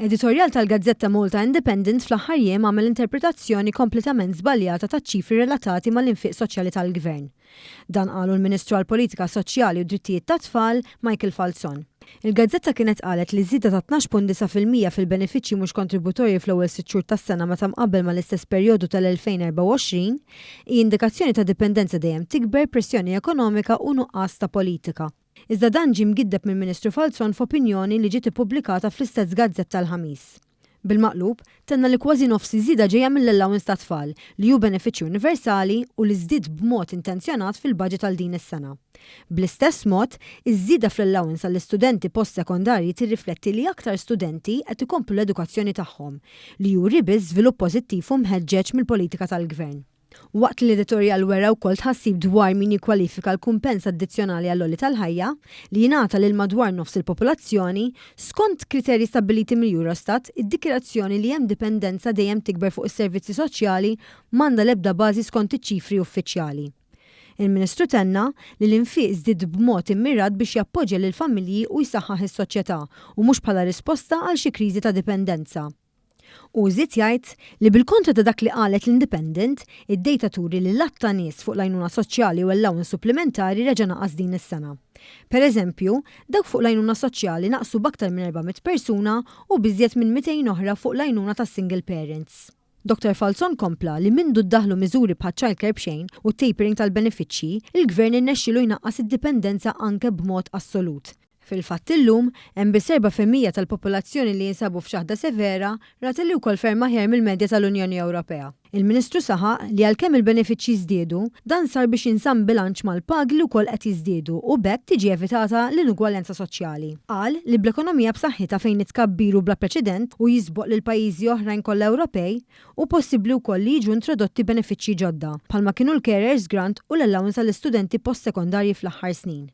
Editorjal tal-gazzetta Malta Independent fl-aħħar jiem għamel interpretazzjoni kompletament żbaljata taċ-ċifri relatati mal-infiq soċjali tal-Gvern. Dan qalu l-Ministru għall-Politika Soċjali u Drittijiet tat-Tfal, Michael Falzon. Il-gazzetta kienet qalet li żieda ta' 12.9% fil-benefiċċji mhux kontributorji fl-ewwel sitt xhur tas-sena meta mqabbel mal-istess perjodu tal-2024 hi indikazzjoni ta' dipendenza dejjem tikber, pressjoni ekonomika u nuqqas ta' politika. Iżda dan ġie mgiddeb mill-Ministru Falzon f'opinjoni li ġiet ippubblikata fl-istess gazzetta l-Ħamis. Bil-maqlub, tenna li kważi nofs iż-żieda ġejja mill-allowance tat-tfal, li hu benefiċċju universali u li żdied b'mod intenzjonat fil-budget għal din is-sena. Bl-istess mod, iż-żieda fl-allowance għall-istudenti post-sekondarji tirrifletti li aktar studenti qed ikomplu l-edukazzjoni tagħhom, li juri biss żvilupp pożittiv u mħeġġeġ mill-politika tal-Gvern. Waqt li l-editorjal wera wkoll tħassib dwar min jikkwalifika l-kumpens addizzjonali għall-għoli tal-ħajja, li jingħata lil madwar nofs il-popolazzjoni, skont kriterji stabbiliti mill-Eurostat, id-dikjarazzjoni li hemm dipendenza dejjem tikber fuq is-servizzi soċjali m'għandha l-ebda bażi skont iċ-ċifri uffiċjali. Il-Ministru tenna li l-infiq żdied b'mod immirat biex jappoġġja lill-familji u jsaħħaħ is-soċjetà u mhux bħala risposta għal xi kriżi ta' dipendenza. Hu żied jgħid li bil-kontra ta' dak li qalet l-Independent, id-dejta turi li l-għadd ta' nies fuq l-għajnuna soċjali u allowance supplimentari reġa' naqas din is-sena. Per eżempju, dawk fuq l-għajnuna soċjali naqsu b'aktar minn 400 persuna u b'iżjed minn 200 oħra fuq l-għajnuna tas-single parents. Dottor Falzon kompla li mindu ddaħħlu miżuri bħaċ-childcare b'xejn u t-tapering tal-benefiċċji, il-Gvern irnexxielu jnaqqas id-dipendenza anke b'mod assolut. Fil-fatt illum, hemm biss 4% tal-popolazzjoni li jinsabu f'ċaħda severa, rata li wkoll ferm aħjar mill-medja tal-Unjoni Ewropea. Il-Ministru saħaq li għalkemm il-benefiċċji żdiedu, dan sar biex jinżamm bilanċ mal-pagi li wkoll qed jiżdiedu u b'hekk tiġi evitata l-inugwaljanza soċjali. Qal li bl-ekonomija b'saħħitha fejn it-tkabbir hu bla preċedent u jisboq lil pajjiżi oħrajn kollha Ewropej, hu possibbli wkoll li jiġu introdotti benefiċċji ġodda, bħalma kienu l-carers grant u l-allowance għall-istudenti post-sekondarji fl-aħħar snin.